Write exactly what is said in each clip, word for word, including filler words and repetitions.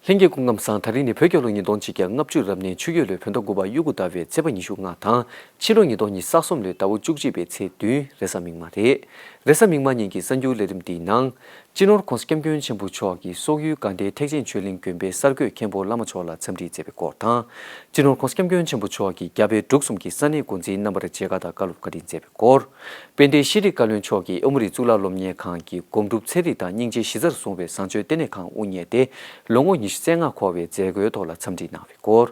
ལྷན་རྒྱས་སྐུ་ཁམས་བཟང་། ད་རིང་ནི་བོད་རྒྱལ་ལོ་ཉིས་སྟོང་ཆིག་བརྒྱ་ལྔ་བཅུ་རབ་གནས་ཆུ་ཡོས་ལོའི་བོད་ཟླ་དགུ་པ་དབྱུག་གུ་ཟླ་བའི་ཚེས་པ་ཉི་ཤུ་ལྔ་དང་། ཕྱི་ལོ་ཉིས་སྟོང་ཉི་ཤུ་རྩ་གསུམ་ལོའི་ཟླ་བ་བཅུ་གཅིག་པའི་ཚེས་བདུན། རེས་གཟའ་མིག་དམར་རེད། རེས་གཟའ་མིག་དམར་ཉིན་གྱི་གསར་འགྱུར་ལས་རིམ་འདིའི་ནང་། སྤྱི་ནོར་༧གོང་ས་༧སྐྱབས་མགོན་ཆེན་པོ་མཆོག་གིས་སོག་ཡུལ་དགའ་ལྡན་ཐེག་ཆེན་ཆོས་གླིང་དགོན་པའི་གསར་འགོད་མཁན་པོ་བླ་མ་མཆོག་ལ་འཚམས་འདྲི་མཛད་པའི་སྐོར་དང་། སྤྱི་ནོར་༧གོང་ས་༧སྐྱབས་མགོན་ཆེན་པོ་མཆོག་གིས་རྒྱ་བལ་འབྲུག་གསུམ་གྱི་ས་གནས་འགོ་འཛིན་རྣམ་པར་མཇལ་ཁ་དང་བཀའ་སློབ་བཀའ་དྲིན་མཛད་པའི་སྐོར། དཔལ་ལྡན་ཤེས་རིག་བཀའ་བློན་མཆོག་གིས་ཨ་མོ་རི་གཙུག་ལག་སློབ་གཉེར་ཁང་གི་སྒོམ་སྒྲུབ་ཚན་རིག་དང་སྙིང་རྗེའི་གཞི་རྩར་བཟུང་བའི་བཟང་སྤྱོད་ལྟེ་གནས་ཁང་དབུ་བརྙེས་ཏེ། ལོ་ངོ་ཉི་ཤུ་རྩ་ལྔ་འཁོར་བའི་མཛད་སྒོའི་ཐོག་ལ་འཚམས་འདྲི་གནང་བའི་སྐོར།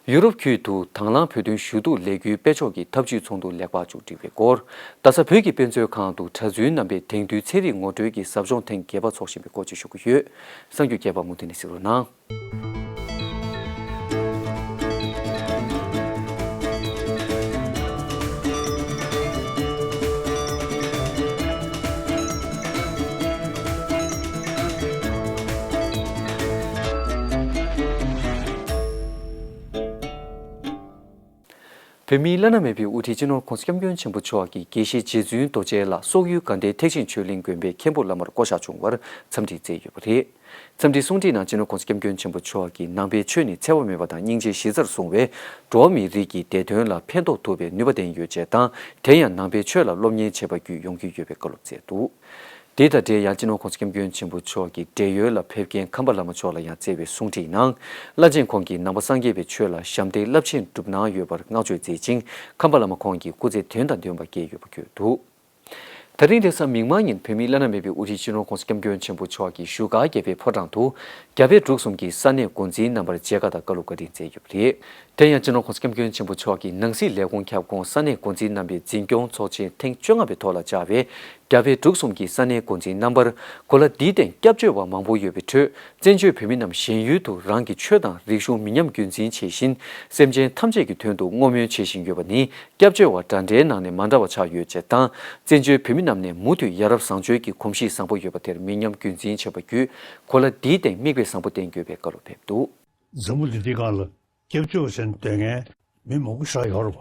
ཡུ་རོབ་ཁུལ་དུ་དང་བླངས་བོད་དོན་ཞུ་གཏུག་ལས་འགུལ་སྤེལ་ཕྱོགས་ཀྱི་ཐབས་ཇུས་ཚོགས་འདུ་ལེགས་པར་མཇུག་སྒྲིལ་བའི་སྐོར། རྡ་ས་བོད་ཀྱི་དཔེ་མཛོད་ཁང་དུ་གྲྭ་བཙུན་རྣམ་པས་དེང་དུས་ཚན་རིག་ངོ་སྤྲོད་ཀྱི་ཟབ་སྦྱོང་ཐེངས་བརྒྱད་པ་འཚོགས་བཞིན་པའི་སྐོར་བཅས་ཞུ་གི་ཡོད། གསར་འགྱུར་རྒྱས་པ་མུ་མཐུད་ནས་གཟིགས་རོགས་གནང་། བོད་མིའི་བླ་ན་མེད་པའི་དབུ་ཁྲིད་སྤྱི་ནོར་༧གོང་ས་༧སྐྱབས་མགོན་ཆེན་པོ་མཆོག་གིས་དགེ་བཤེས་རྗེ་བཙུན་རྡོ་རྗེ་ལགས་སོག་ཡུལ་དགའ་ལྡན་ཐེག་ཆེན་ཆོས་གླིང་དགོན་པའི་མཁན་པོ་བླ་མར་བསྐོ་བཞག་བྱུང་བར་འཚམས་འདྲི་མཛད་ཡོད་པ་རེད། འཚམས་འདྲིའི་གསུང་འཕྲིན་ནང་སྤྱི་ནོར་༧གོང་ས་༧སྐྱབས་མགོན་ཆེན་པོ་མཆོག་གིས་ནང་པའི་ཆོས་ནི་འཚེ་བ་མེད་པ་དང་སྙིང་རྗེའི་གཞི་རྩར་བཟུང་བའི་འགྲོ་བ་མིའི་རིགས་ཀྱི་བདེ་དོན་ལ་ཕན་ཐོགས་ཐུབ་པའི་ནུས་པ་ལྡན་ཡོད་ཅེས་དང་། དེ་ཡང་ནང་པའི་ཆོས་ལ་སློབ་གཉེར་བྱེད་པ་བརྒྱུད་ཡོང་གི་ཡོད་པའི་བཀའ་སློབ་སྩལ་འདུག། དེ་དང་འབྲེལ་ཡང་སྤྱི་ནོར་༧གོང་ས་༧སྐྱབས་མགོན་ཆེན་པོ་མཆོག་གིས་བགྲེས་ཡོལ་ལ་ཕེབས་མཁན་ཁམས་པ་བླ་མ་མཆོག་ལ་ཡང་སྩལ་བའི་གསུང་འཕྲིན་ནང་། བླ་ཆེན་ཁོང་གིས་ནང་པ་སངས་རྒྱས་པའི་ཆོས་ལ་ཞབས་འདེགས་རླབས་ཆེན་བསྒྲུབས་གནང་ཡོད་པར་བསྔགས་བརྗོད་མཛད་ཅིང་། ཁམས་པ་བླ་མ་ཁོང་གི་སྐུ་ཚེ་དོན་དང་ལྡན་པ་བསྐྱལ་ཡོད་པ་བཀོད་འདུག། ད་རིང་རེས་གཟའ་མིག་དམར་ཉིན་བོད་མིའི་བླ་ན་མེད་པའི་དབུ་ཁྲིད་སྤྱི་ནོར་༧གོང་ས་༧སྐྱབས་མགོན་ཆེན་པོ་མཆོག་གིས་བཞུགས་སྒར་རྒྱལ་པོའི་ཕོ་བྲང་དུ། རྒྱ་བལ་འབྲུག་གསུམ་གྱི་ས་གནས་འགོ་འཛིན་རྣམ་པར་མཇལ་ཁ་དང་བཀའ་སློབ་བཀའ་དྲིན་སྩལ་ཡོད་པ་རེད། དེ་ཡང་སྤྱི་ནོར་༧གོང་ས་༧སྐྱབས་མགོན་ཆེན་པོ་མཆོག་གིས་ནང་སྲིད་ལས་ཁུངས་ཁྱབ་ཁོངས་ས་གནས་འགོ་འཛིན་རྣམ་པའི་འཛིན་སྐྱོང་ཚོགས་ཆེན་ཐེངས་བཅོ་ལྔ་པའི་ཐོག་ལ་བཅར་བའི་རྒྱ་བལ་འབྲུག་གསུམ་གྱི་ས་གནས་འགོ་འཛིན་རྣམ་པར། གོ་ལ་འདིའི་སྟེང་སྐྱབས་བཅོལ་བ་མང་པོ་ཡོད་པའི་ཁྲོད། བཙན་བྱོལ་བོད་མི་རྣམས་གཞན་ཡུལ་དུ་རང་གི་ཆོས་དང་རིག་གཞུང་མི་ཉམས་རྒྱུན་འཛིན་བྱེད་བཞིན། སེམས་ཅན་ཐམས་ཅད་ཀྱི་དོན་དུ་བསྔོ་སྨོན་བྱེད་བཞིན་ཡོད་པ་ནི། སྐྱབས་བཅོལ་བ་འདྲ་འདྲའི་ནང་ནས་མ་འདྲ་བ་ཆགས་ཡོད་ཅེས་དང་། བཙན་བྱོལ་བོད་མི་རྣམས་ནས་མུ་མཐུད་ཡ་རབས་བཟང་སྤྱོད་ཀྱི་གོམས་གཤིས་བཟང་པོ་ཡོད་པ་དེར་མི་ཉམས་རྒྱུན་འཛིན་བྱེད་པ་བརྒྱུད། གོ་ལ་འདིའི་སྟེང་མིག་དཔེ་བཟང་པོ་བསྟན་དགོས་པའི་བཀའ་སློབ་ཕེབས་འདུག། འཛམ་བུ་གླིང་འདི་སྒང་ལ་སྐྱབས་བཅོལ་བ་ཟེར་ནས་སྡོད་མཁན་མི་མང་པོ་ཞིག་ཡོད་རེད་པ།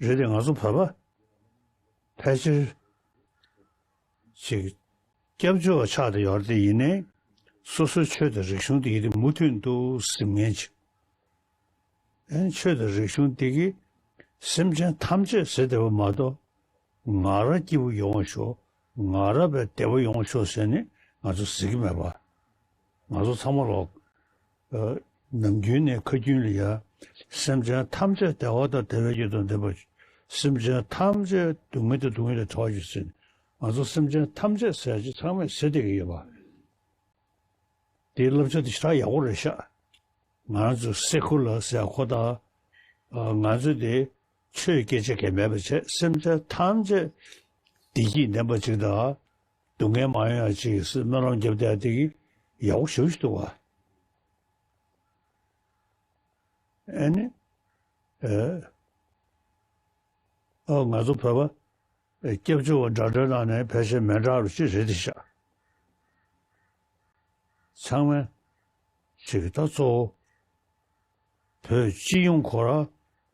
རེད་དེ་ང་ཚོ་བོད་པ་ཕལ་ཆེར་ཅིག་སྐྱབས་བཅོལ་བ་ཆགས་བསྡད་ཡོད་རེད་དེ། ཡིན་ནའི་སོ་སོའི་ཆོས་དང་རིག་གཞུང་དེ་ཡིན་དེ་མུ་མཐུད་དུ་ཟིན་མཁན་ཅིག། ཨན་ཆོས་དང་རིག་གཞུང་འདི་གིས་སེམས་ཅན་ཐམས་ཅད་ཟེར་བསྡད་པ་མ་གཏོགས། ང་རང་སྐྱིད་པོ་ཡོང་བ་ཤོག། ང་རང་བས་བདེ་པོ་ཡོང་བ་ཤོག་ཟེར་ནས་ང་ཚོ་ཟེར་གྱི་མེད་པ། ང་ཚོ་ཚང་མ་ལོག། ཨ། ནམ་རྒྱུན་ནས་ཁ་རྒྱུན་ལ་ཡ། སེམས་ཅན་ཐམས་ཅད་བདེ་བ་དང་བདེ་བའི་རྒྱུ་དང་ལྡན་པ། སེམས་ཅན་ཐམས་ཅད་སྡུག་བསྔལ་དང་སྡུག་བསྔལ་ལས་གྲོལ་བ་ཞིག་ཟེར་ནས། ང་ཚོ་སེམས་ཅན་ཐམས་ཅད་ཟེར་ཅིག་ཚང་མས་ཟེར་བསྡད་ཀྱི་ཡོད་པ། དེའི་བསླབ་བྱ་དེ་ཞེ་དྲག་ཡག་པོ་རེད་ཤག། ང་རང་ཚོ་སེ་ཁུ་ལ་ཟེར་ཁོ་ད། ཨ། ང་ཚོ་དེ་ཆོས་སྐད་ཆ་གང་མེད་པ་བྱས། སེམས་ཅན་ཐམས་ཅད་བདེ་སྐྱིད་ལྡན་པ་ཅིག་དང་། སྡུག་བསྔལ་མ་ཡོང་ཡ་ཅིག་སྨོན་ལམ་རྒྱབ་བསྡད་ཡ་དེ་གི་ཡག་པོ་ཞེ་པོ་ཞིག་འདུག་བ། ཨ་ནི། ཨ། ཨ། ང་ཚོ་བོད་པ་སྐྱབས་བཅོལ་བ་འདྲ་འདྲའི་ནང་ནས་ཕལ་ཆེར་མི་འདྲ་བ་ཅིག་རེད་དེ་ཤག། ཚང་མས་ཅིག་ད་གཙོ་བོ་བོད་སྤྱི་ཡོངས་ཁོ་རང་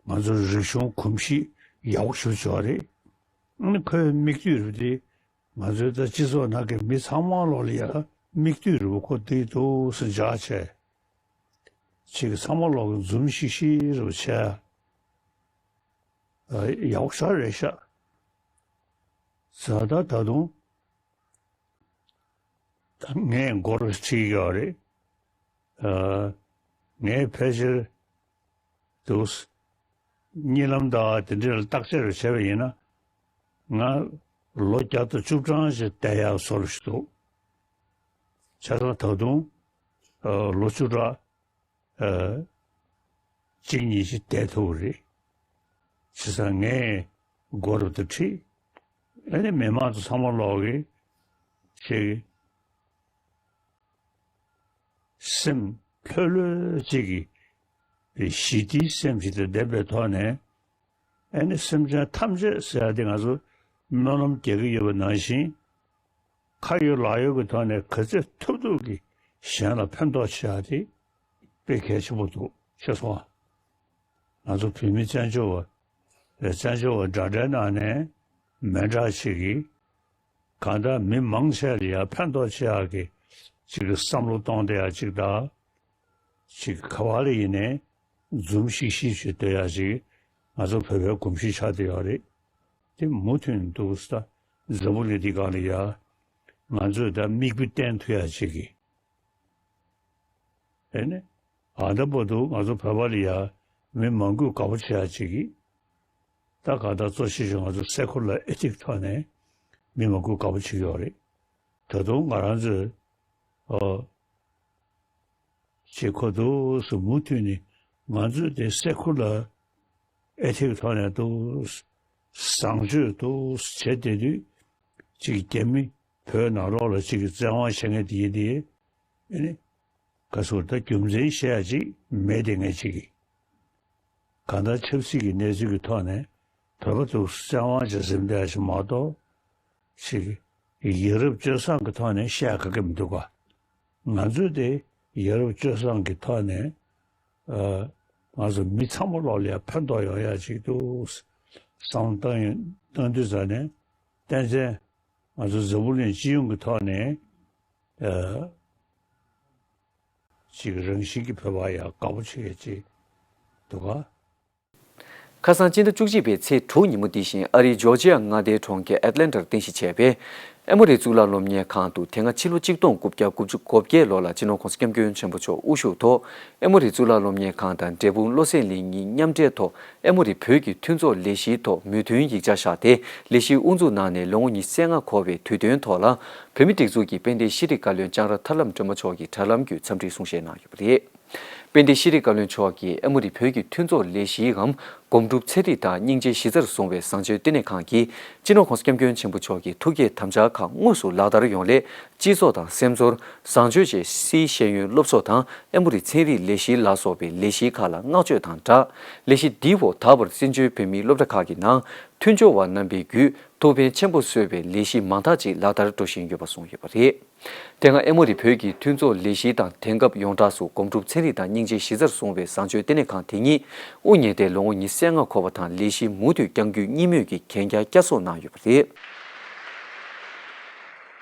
ང་ཚོའི་རིག་གཞུང་གོམས་གཤིས་ཡག་པོ་ཞེ་པོ་ཅིག་ཡོད་རེད། ཨ་ནི་ཁོའི་མིག་ལྟོས་རེད་དེ། ང་ཚོའི་ད་སྤྱི་ཚོགས་ནང་གི་མི་ཚང་མ་ལོག་ལ་ཡ་མིག་ལྟོས་རེད་པ། ཁོ་དེ་འདུག་སེ་འཇགས་བྱས། ཅིག་ཚང་མ་ལོག་གི་འཛུམ་ཤིག་ཤིག་རེད་པ་བྱས། ཨ། ཡག་པོ་ཞེ་དྲག་རེད་ཤག། ད་ད་ད་དུང་ད་ངས་མགོ་རུ་ཁྲིད་ཡོད་རེད། ཨ། ངས་ཕལ་ཆེར་དུ་གཉིད་ལམ་དང་དེ་འདྲ་ལ་བརྟག་དཔྱད་རེ་བྱས་པ་ཡིན་ན། ང་ལོ་བརྒྱ་དང་བཅུ་གྲངས་ཤིག་བསྡད་ཡག་བཟོ་འདྲ་ཞིག་འདུག། བྱས་ཙང་ད་དུང་ཨ་ལོ་བཅུ་ཕྲག་ཨ་གཅིག་གཉིས་ཤིག་བསྡད་ཐུབ་ཀྱི་རེད། བྱས་ཙང་ངས་མགོ་རུ་དེ་ཁྲིད། ཨ་ནི་མི་མང་ཚོ་ཚང་མ་ལོག་གིས་ཅིག་སེམས་ལྷོད་ལྷོད་ཅིག་གིས་ཞི་བདེའི་སེམས་ཤིག་དང་ལྡན་པའི་ཐོག་ནས། ཨ་ནི་སེམས་ཅན་ཐམས་ཅད་ཟེར་ཡ་དེ་ང་ཚོ་སྨོན་ལམ་རྒྱག་གི་ཡོད་པ་ནང་བཞིན། ཁ་ཡོད་ལག་ཡོད་ཀྱི་ཐོག་ནས་ག་ཚོད་ཐུབ་ཐུབ་ཀྱིས་གཞན་ལ་ཕན་ཐོགས་བྱེད་ཡ་དེ་དཔེ་གལ་ཆེན་པོ་འདུག། ཤེས་སོང་ང་། ང་ཚོ་བོད་མི་བཙན་བྱོལ་བ། བཙན་བྱོལ་བ་འདྲ་འདྲའི་ནང་ནས་མི་འདྲ་ཞིག་གིས། གང་ལྟར་མི་མང་ཆེ་ལ་ཡ་ཕན་ཐོགས་བྱེད་ཡག་གི་ཅིག་གི་བསམ་བློ་གཏོང་བསྡད་ཡག་ཅིག་དང་། ཅིག་ག་བ་ལ་ཡིན་ནའི་འཛུམ་ཤིག་ཤིག་ཅིག་སྡོད་ཡ་ཅིག་ང་ཚོ་བོད་པའི་གོམས་གཤིས་ཆགས་བསྡད་ཡོད་རེད། དེ་མུ་མཐུད་འདུག་ས། འཛམ་བུ་གླིང་འདི་སྒང་ལ་ཡ་ང་ཚོས་ད་མིག་དཔེ་བསྟན་ཐུབ་ཡ་ཅིག་གི། ཨེ་ནི། ཨ་ད་བར་དུ་ང་ཚོ་བོད་པ་ལ་ཡ་མི་མང་པོས་དགའ་པོ་བྱེད་ཡ་ཅིག་གི། ད་གང་ལྟར་གཙོ་ཆེ་ཤོས་ང་ཚོ་སེ་ཁུ་ལར་ཨེ་ཐིག་ཐོག་ནས་མི་མང་པོས་དགའ་པོ་བྱེད་ཀྱི་ཡོད་རེད། ད་དུང་ང་རང་ཚོས་ཨོ། ཅིག་ཁོ་འདུག་སེ་མུ་མཐུད་ནས་ང་ཚོས་དེ་སེ་ཁུ་ལར་ཨེ་ཐིག་ཐོག་ནས་འདུག་བཟང་སྤྱོད་འདུག་བྱེད་བསྡད་དུས་ཅིག་རྒྱ་མི་བོད་ནང་ལོགས་ལ་ཅིག་བཙན་དབང་བྱེད་མཁན་དེ་ཡིན་དེ་ཨེ་ནི་ག་ཚོད་ད་རྒྱུ་མཚན་བཤད་ཡ་ཅིག་མེད་དེ་ངས་ཅིག་གི་གང་ལྟར་ཆབ་སྲིད་ཀྱི་གནས་ཚུལ་གྱི་ཐོག་ནས་བོད་པ་འདུག་བཙན་དབང་བྱེད་ཟིན་བསྡད་ཡ་ཅིག་མ་གཏོགས་ཅིག་ཡ་རབས་སྤྱོད་བཟང་གི་ཐོག་ནས་བཤད་ཡ་ག་གེ་མི་འདུག་ག་ང་ཚོས་དེ་ཡ་རབས་སྤྱོད་བཟང་གི་ཐོག་ནས་ཨ་ང་ཚོ་མི་ཚང་མ་ལོག་ལ་ཡ་ཕན་ཐོགས་ཡོང་ཡ་ཅིག་འདུག་བསམ་བཏང་ཡོང་བཏང་དུས་ཙ་ནས་ཏན་ཏན་ང་ཚོ་འཛམ་བུ་གླིང་སྤྱི་ཡོངས་ཀྱི་ཐོག་ནས་ཨ་ཅིག་རང་བཞིན་གྱི་བོད་པ་ཡ་དགའ་པོ་བྱེད་ཡ་ཅིག་འདུག་ག་ཁ་སང་སྤྱི་ཟླ་བཅུ་གཅིག་པའི་ཚེས་དྲུག་ཉིན་མོ་འདི་བཞིན་ཨ་རིའི་ཇོར་ཇི་ཡ་མངའ་སྡེའི་གྲོང་ཁྱེར་ཨེཊ་ལན་ཊར་རྟེན་གཞི་བྱས་པའི་ཨེ་མོ་རི་གཙུག་ལག་སློབ་གཉེར་ཁང་དུ་དེ་སྔ་ཕྱི་ལོ་གཅིག་སྟོང་དགུ་བརྒྱ་དགུ་བཅུ་གོ་བརྒྱད་ལོ་ལ་སྤྱི་ནོར་༸གོང་ས་༸སྐྱབས་མགོན་ཆེན་པོ་མཆོག་དབུ་བཞུགས་ཐོག་ཨེ་མོ་རི་གཙུག་ལག་སློབ་གཉེར་ཁང་དང་འབྲས་སྤུངས་བློ་གསལ་གླིང་གཉིས་མཉམ་འབྲེལ་ཐོག་ཨེ་མོ་རི་བོད་ཀྱི་མཐུན་ཚོགས་ལས་གཞིའི་ཐོག་མོས་མཐུན་ཡིག་ཆ་བཞག་སྟེ་ལས་གཞི་དབུ་འཛུགས་གནང་ནས་ལོ་ངོ་ཉི་ཤུ་རྩ་ལྔ་འཁོར་བའི་དུས་སྟོན་ཐོག་ལ་བོད་མིའི་སྒྲིག་འཛུགས་ཀྱི་དཔལ་ལྡན་ཤེས་རིག་བཀའ་བློན་ལྕང་ར་ཐར་ལམ་སྒྲོལ་མ་མཆོག་གིས་དྲ་ལམ་བརྒྱུད་འཚམས་འདྲིའི་གསུང་བཤད་གནང་ཡོད་པ་རེད། དཔལ་ལྡན་ཤེས་རིག་བཀའ་བློན་མཆོག་གིས་ཨེ་མོ་རི་བོད་ཀྱི་མཐུན་ཚོགས་ལས་གཞིའི་འམ་སྒོམ་སྒྲུབ་ཚན་རིག་དང་སྙིང་རྗེ་གཞི་རྩར་བཟུང་བའི་བཟང་སྤྱོད་ལྟེ་གནས་ཁང་གིས་སྤྱི་ནོར་༸གོང་ས་༸སྐྱབས་མགོན་ཆེན་པོ་མཆོག་གི་ཐུགས་བསྐྱེད་དམ་བཅའ་ཁག་དངོས་སུ་ལག་བསྟར་ཡོང་སླད་སྤྱི་ཚོགས་དང་སེམས་ཚོར་བཟང་སྤྱོད་བཅས་སིའི་ཤེས་ཡོན་སློབ་གསོ་དང་ཨེ་མོ་རི་ཚན་རིག་ལས་གཞི་ལ་སོགས་པའི་ལས་གཞི་ཁག་ལ་བསྔགས་བརྗོད་དང་སྦྲགས་ལས་གཞི་འདིའི་འོག་ད་བར་བཙན་བྱོལ་བོད་མིའི་སློབ་གྲྭ་ཁག་གི་ནང་མཐུན་སྦྱོར་བ་རྣམ་པའི་བརྒྱུད་ཐུགས་ཕན་ཆེན་པོ་གསོས་པའི་ལས་གཞི་མང་དག་ཅིག་ལག་བསྟར་འགྲོ་བཞིན་ཡོད་པ་གསུངས་ཡོད་པ་རེད། དེ་སྔ་ཨེ་མོ་རི་བོད་ཀྱི་མཐུན་ཚོགས་ལས་གཞི་དང་དེང་སྐབས་ཡོངས་གྲགས་སུ་སྒོམ་སྒྲུབ་ཚན་རིག་དང་སྙིང་རྗེ་གཞི་རྩར་བཟུང་བའི་བཟང་སྤྱོད་ལྟེ་གནས་ཁང་དེ་ཉིད་དབུ་བརྙེས་ཏེ་ལོ་ངོ་ཉི་ཤུ་རྩ་ལྔ་འཁོར་བ་དང་ལས་གཞི་མུ་མཐུད་བསྐྱང་རྒྱུའི་གཉིས་མོས་ཀྱི་གན་རྒྱ་བསྐྱར་གསོ་གནང་ཡོད་པ་རེད།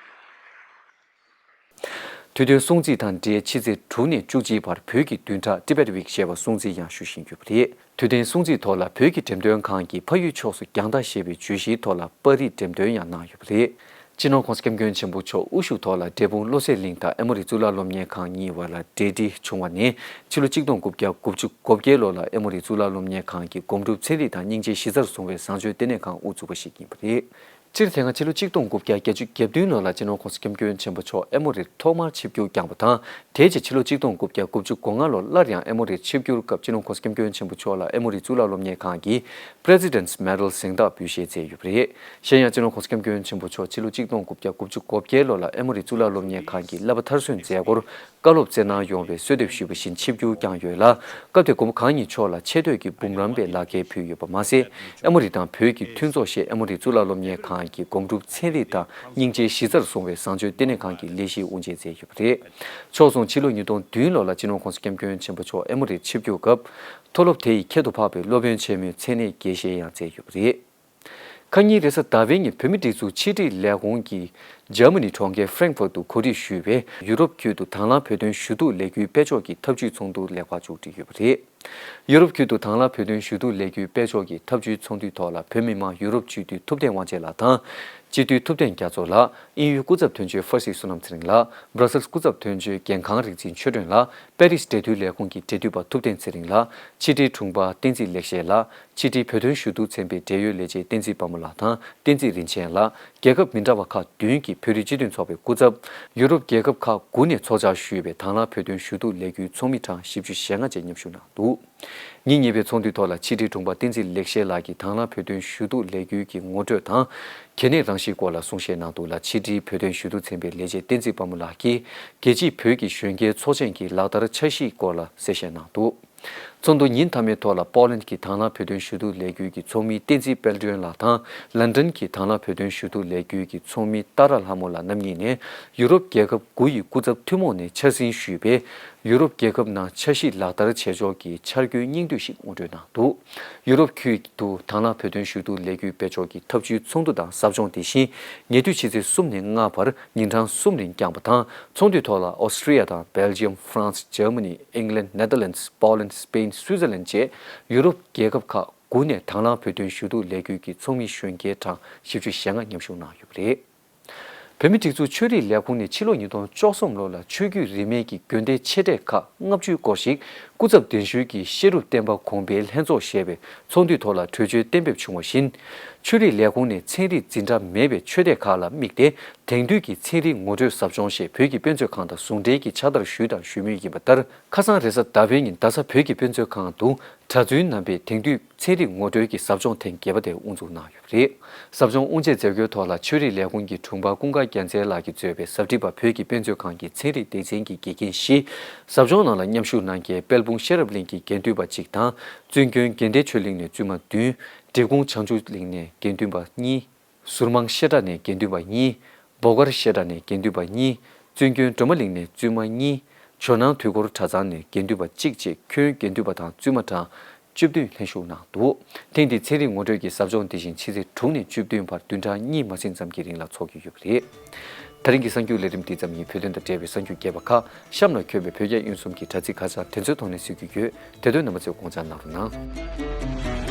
དུས་སྟོན་སྲུང་བརྩི་དང་འབྲེལ་ཕྱི་ཚེས་དྲུག་ནས་བཅུ་གཅིག་བར་བོད་ཀྱི་བདུན་ཕྲག་Tibet Week ཞེས་པ་སྲུང་བརྩི་ཡང་ཞུ་བཞིན་ཡོད་པ་རེད། དུས་སྟོན་སྲུང་བརྩིའི་ཐོག་ལ་བོད་ཀྱི་འགྲེམས་སྟོན་ཁང་གིས་ཕ་ཡུལ་ཕྱོགས་སུ་རྒྱང་ལྟ་ཞེས་པའི་བརྗོད་གཞིའི་ཐོག་ལ་པར་རིས་འགྲེམས་སྟོན་ཡང་གནང་ཡོད་པ་རེད། སྤྱི་ནོར་༸གོང་ས་༸སྐྱབས་མགོན་ཆེན་པོ་མཆོག་དབུ་བཞུགས་ཐོག་ལ་འབྲས་སྤུངས་བློ་གསལ་གླིང་དང་ཨེ་མོ་རི་གཙུག་ལག་སློབ་གཉེར་ཁང་གཉིས་བར་ལ་འབྲེལ་འདྲིས་བྱུང་བ་ནས་ཕྱི་ལོ་གཅིག་སྟོང་དགུ་བརྒྱ་དགུ་བཅུ་གོ་བརྒྱད་ལོ་ལ་ཨེ་མོ་རི་གཙུག་ལག་སློབ་གཉེར་ཁང་གིས་སྒོམ་སྒྲུབ་ཚན་རིག་དང་སྙིང་རྗེ་གཞི་རྩར་བཟུང་བའི་བཟང་སྤྱོད་ལྟེ་གནས་ཁང་དབུ་བཙུགས་པ་ཞིག་ཡིན་པ་རེད། སྤྱིར་དེ་སྔ་ཕྱི་ལོ་གཅིག་སྟོང་དགུ་བརྒྱ་བརྒྱད་ཅུ་གྱ་བདུན་ལོ་ལ་སྤྱི་ནོར་༸གོང་ས་༸སྐྱབས་མགོན་ཆེན་པོ་མཆོག་ཨེ་མོ་རིར་ཐོག་མར་ཆིབས་བསྒྱུར་བསྐྱངས་པ་དང་། དེའི་རྗེས་ཕྱི་ལོ་གཅིག་སྟོང་དགུ་བརྒྱ་དགུ་བཅུ་གོ་ལྔ་ལོར་སླར་ཡང་ཨེ་མོ་རིར་ཆིབས་བསྒྱུར་སྐབས་སྤྱི་ནོར་༸གོང་ས་༸སྐྱབས་མགོན་ཆེན་པོ་མཆོག་ལ་ཨེ་མོ་རི་གཙུག་ལག་སློབ་གཉེར་ཁང་གིས་President's Medal གཟེངས་རྟགས་འབུལ་བཞེས་མཛད་ཡོད་པ་རེད། གཞན་ཡང་སྤྱི་ནོར་༸གོང་ས་༸སྐྱབས་མགོན་ཆེན་པོ་མཆོག་ཕྱི་ལོ་གཅིག་སྟོང་དགུ་བརྒྱ་དགུ་བཅུ་གོ་བརྒྱད་ལོ་ལ་ཨེ་མོ་རི་གཙུག་ལག་སློབ་གཉེར་ཁང་གི་བསླབ་པ་མཐར་སོན་མཛད་སྒོར་བཀའ་སློབ་སྩལ་གནང་ཡོང་བའི་གསོལ་འདེབས་ཞུས་པ་བཞིན་ཆིབས་བསྒྱུར་བསྐྱངས་ཡོད་ལ། སྐབས་དེར་མགོན་པོ་གང་ཉིད་མཆོག་ལ་ཆེ་བསྟོད་ཀྱི་འབུམ་རམས་པའི་ལག་འཁྱེར་ཕུལ་ཡོད་པ་མ་ཟད། ཨེ་མོ་རི་དང་བོད་ཀྱི་མཐུན་ཚོགས་ཞེས་ཨེ་མོ་རི་གཙུག་ལག་སློབ་གཉེར་ཁང་གི་སྒོམ་སྒྲུབ་ཚན་རིག་དང་སྙིང་རྗེའི་གཞི་རྩར་བཟུང་བའི་བཟང་སྤྱོད་ལྟེ་གནས་ཁང་གི་ལས་གཞི་དབུ་འབྱེད་མཛད་ཡོད་པ་རེད། ཕྱོགས་མཚུངས་ཕྱི་ལོ་ཉིས་སྟོང་བདུན་ལོ་ལ་སྤྱི་ནོར་༸གོང་ས་༸སྐྱབས་མགོན་ཆེན་པོ་མཆོག་ཨེ་མོ་རིར་ཆིབས་བསྒྱུར་སྐབས། མཐོ་སློབ་དེ་ཡི་ཁྱད་དུ་འཕགས་པའི་སློབ་དཔོན་ཆེན་མོའི་མཚན་གནས་རྒྱས་བཤད་ཡང་མཛད་ཡོད་པ་རེད། ཁ་ཉིན་རེས་གཟའ་ཟླ་བའི་ཉིན་བོད་མིའི་སྒྲིག་འཛུགས་ཕྱི་དྲིལ་ལས་ཁུངས་ཀྱིས་འཇར་མ་ནི་གྲོང་ཁྱེར་ཧྥ་རེང་ཧྥུར་དུ་གོ་སྒྲིག་ཞུས་པའི་ཡུ་རོབ་ཁུལ་དུ་དྭང་བླངས་བོད་དོན་ཞུ་གཏུག་ལས་འགུལ་སྤེལ་ཕྱོགས་ཀྱི་ཐབས་ཇུས་ཚོགས་འདུ་ལེགས་པར་མཇུག་སྒྲིལ་ཡོད་པ་རེད། ཡུ་རོབ་ཁུལ་དུ་དྭང་བླངས་བོད་དོན་ཞུ་གཏུག་ལས་འགུལ་སྤེལ་ཕྱོགས་ཀྱི་ཐབས་ཇུས་ཚོགས་འདུའི་ཐོག་ལ་བོད་མི་མང་ཡུ་རོབ་སྤྱི་འཐུས་ཐུབ་བསྟན་དབང་ཆེན་ལགས་དང་། སྤྱི་འཐུས་ཐུབ་བསྟན་རྒྱ་མཚོ་ལགས། དབྱིན་ཡུལ་སྐུ་ཚབ་དོན་གཅོད་ཧྥར་སི་བསོད་ནམས་ཚེ་རིང་ལགས། སྦྲ་སེལ་སྐུ་ཚབ་དོན་གཅོད་རྒན་ཁང་རིག་འཛིན་ཆོས་སྒྲོན་ལགས། པེ་རིས་འབྲེལ་མཐུད་ལས་ཁུངས་ཀྱི་འབྲེལ་མཐུད་པ་ཐུབ་བསྟན་ཚེ་རིང་ལགས། ཕྱི་དྲིལ་དྲུང་འཕར་བསྟན་འཛིན་ལེགས་བཤད་ལགས། ཕྱི་དྲིལ་བོད་དོན་ཞུ་གཏུག་ཚན་པའི་འབྲེལ་ཡོད་ལས་བྱེད་བསྟན་འཛིན་དཔའ་མོ་ལགས་དང་བསྟན་འཛིན་རིན་ཆེན་ལགས། རྒྱལ་ཁབ་མི་འདྲ་བ་ཁག་བདུན་གྱི་བོད་རིགས་སྤྱི་མཐུན་ཚོགས་པའི་སྐུ་ཚབ། ཡུ་རོབ་རྒྱལ་ཁབ་ཁག་དགུ་ནས་ཚོགས་བཅར་ཞུས་པའི་དྭང་བླངས་བོད་དོན་ཞུ་གཏུག་ལས་འགུལ་ཚོགས་མི་གྲངས་བཞི་བཅུ་ཞེ་ལྔ་བཅས་མཉམ་ཞུགས་གནང་འདུག་ཉིན་གཉིས་པའི་ཚོགས་འདུའི་ཐོག་ལ་ཕྱི་དྲིལ་དྲུང་འཕར་བསྟན་འཛིན་ལེགས་བཤད་ལགས་ཀྱིས་དྭང་བླངས་བོད་དོན་ཞུ་གཏུག་ལས་འགུལ་གྱི་ངོ་སྤྲོད་དང་། གལ་གནད་རང་བཞིན་སྐོར་ལ་གསུང་བཤད་གནང་འདུག་ལ། ཕྱི་དྲིལ་བོད་དོན་ཞུ་གཏུག་ཚན་པའི་ལས་བྱེད་བསྟན་འཛིན་དཔའ་མོ་ལགས་ཀྱིས་རྒྱལ་སྤྱིའི་བོད་ཀྱི་གཞོན་སྐྱེས་ཚོགས་ཆེན་གྱི་ལག་བསྟར་འཆར་གཞིའི་སྐོར་ལ་གསལ་བཤད་གནང་འདུག་ཚོགས་འདུ་ཉིན་མཐའ་མའི་ཐོག་ལ་པོ་ལན་གྱི་དང་བླངས་བོད་དོན་ཞུ་གཏུག་ལས་འགུལ་གྱི་ཚོགས་མི་བསྟན་འཛིན་དཔལ་སྒྲོན་ལགས་དང་། ལན་ཀྲན་གྱི་དང་བླངས་བོད་དོན་ཞུ་གཏུག་ལས་འགུལ་གྱི་ཚོགས་མི་ཏཱ་ར་ལྷ་མོ་ལགས་རྣམ་གཉིས་ནས་ཡུ་རོབ་རྒྱལ་ཁབ་དགུ་ཡི་སྐུ་ཚབ་ཐུན་མོང་ནས་འཆར་ཟིན་ཞུས་པའི་ཡུ་རོབ་རྒྱལ་ཁབ་ནང་འཆར་གཞི་ལག་བསྟར་བྱེད་ཕྱོགས་ཀྱི་འཆར་འགོད་སྙིང་བསྡུས་ཤིག་ངོ་སྤྲོད་གནང་འདུག་ཡུ་རོབ་ཁུལ་དུ་དང་བླངས་བོད་དོན་ཞུ་གཏུག་ལས་འགུལ་སྤེལ་ཕྱོགས་ཀྱི་ཐབས་ཇུས་ཚོགས་འདུ་དང་ཟབ་སྦྱོང་དེ་བཞིན་ཉེ་དུས་ཕྱི་ཚེས་གསུམ་ནས་ལྔ་བར་ཉིན་གྲངས་གསུམ་རིང་བསྐྱངས་པ་དང་། ཚོགས་འདུའི་ཐོག་ལ་ཨོ་སི་ཀྲི་ཡ་དང་སྦེལ་ཇི་ཡམ། ཧྥ་རན་སི། འཇར་མ་ནི། ཨིང་ལན། ནེ་དར་ལན་སི། པོ་ལན། སི་པེན། སུའི་ཛར་ལན་བཅས་ཡུ་རོབ་རྒྱལ་ཁབ་ཁག་དགུ་ནས་དང་བླངས་བོད་དོན་ཞུ་གཏུག་ལས་འགུལ་གྱི་ཚོགས་མི་གཞོན་སྐྱེས་གྲངས་བཞི་བཅུ་ཞེ་ལྔ་མཉམ་ཞུགས་གནང་ཡོད་པ་རེད། བོད་མིའི་སྒྲིག་འཛུགས་ཆོས་རིག་ལས་ཁུངས་ནས་ཕྱི་ལོ་ཉིས་སྟོང་བཅུ་གསུམ་ལོ་ལ་ཆོས་བརྒྱུད་རིས་མེད་ཀྱི་དགོན་སྡེ་ཆེ་གྲས་ཁག་ལྔ་བཅུའི་སྐོར་ཞིག་སྐུ་ཚབ་གདན་ཞུས་ཀྱིས་བཤད་སྒྲུབ་བསྟན་པ་གོང་འཕེལ་ལྷན་ཚོགས་ཞེས་པའི་ཚོགས་འདུའི་ཐོག་ལ་གྲོས་ཆོད་གཏན་འབེབས་བྱུང་བ་བཞིན། ཆོས་རིག་ལས་ཁུངས་ནས་ཚན་རིག་འཛིན་གྲྭ་མེད་པའི་ཆོས་སྡེ་ཁག་ལ་དམིགས་ཏེ་དེང་དུས་ཀྱི་ཚན་རིག་ངོ་སྤྲོད་ཟབ་སྦྱོང་ཞེས་བོད་ཀྱི་དཔེ་མཛོད་ཁང་དང་ཟུང་འབྲེལ་གྱིས་ཕྱག་བསྟར་ཞུས་དང་ཞུ་མུས་ཡིན་པ་ལྟར། ཁ་སང་རེས་གཟའ་ཟླ་བའི་ཉིན་རྡ་ས་བོད་ཀྱི་དཔེ་མཛོད་ཁང་དུ་གྲྭ་བཙུན་རྣམ་པས་དེང་དུས་ཚན་རིག་ངོ་སྤྲོད་ཀྱི་ཟབ་སྦྱོང་ཐེངས་བརྒྱད་པ་དེ་དབུ་འཛུགས་གནང་ཡོད་པ་རེད། ཟབ་སྦྱོང་དབུ་འབྱེད་མཛད་སྒོའི་ཐོག་ལ་ཆོས་རིག་ལས་ཁུངས་ཀྱི་དྲུང་འཕར་ཀུན་དགའ་རྒྱལ་མཚན་ལགས་ཀྱིས་གཙོས་པའི་ཟབ་ཁྲིད་པ་བོད་ཀྱི་དཔེ་མཛོད་ཁང་གི་ཚན་རིག་སྡེ་ཚན་གྱི་དགེ་རྒན་བཞི། ཟབ་སྦྱོང་ནང་ལ་མཉམ་ཞུགས་གནང་མཁན་དཔལ་སྤུངས་ཤེས་རབ་གླིང་གི་དགེ་འདུན་པ་གཅིག་དང་། བཙུན་དགོན་དགེ་ལྡན་ཆོས་གླིང་ནས་བཙུན་མ་བདུན། འབྲས་སྤུངས་བྱང་ཆུབ་གླིང་ནས་དགེ་འདུན་པ་གཉིས། ཟུར་མང་བཤད་གྲྭ་ནས་དགེ་འདུན་པ་གཉིས། འབོ་དཀར་བཤད་གྲྭ་ནས་དགེ་འདུན་པ་གཉིས། བཙུན་དགོན་སྒྲོལ་མ་གླིང་ནས་བཙུན་མ་གཉིས། ཇོ་ནང་དུས་འཁོར་གྲྭ་ཚང་ནས་དགེ་འདུན་པ་གཅིག་བཅས་ཁྱོན་དགེ་འདུན་པ་དང་བཙུན་མ་གྲངས་བཅུ་བདུན་ལྷན་ཞུགས་གནང་འདུག་ཐེངས་འདིའི་ཚན་རིག་ངོ་སྤྲོད་ཀྱི་ཟབ་སྦྱོང་འདི་བཞིན་ཕྱི་ཚེས་དྲུག་ནས་བཅུ་བདུན་བར་བདུན་ཕྲག་གཉིས་མ་ཟིན་ཙམ་གྱི་རིང་ལ་འཚོགས་ཀྱི་ཡོད་པ་རེད། དེ་རིང་གི་གསར་འགྱུར་ལས་རིམ་འདི་ཙམ་ཡིན། བོད་དོན་དང་འབྲེལ་བའི་གསར་འགྱུར་རྒྱས་པ་ཁག་གཤམ་ལ་འཁོད་པའི་བོད་རྒྱ་དབྱིན་གསུམ་གྱི་དྲ་ཚིགས་ཁ་བྱང་དེ་ཚོའི་ཐོག་ནས་གཟིགས་རྒྱུ་ཡོད། དེ་དོན་རྣམ་པ་ཚོས་དགོངས་འཇགས་གནང་རོགས་གནང་།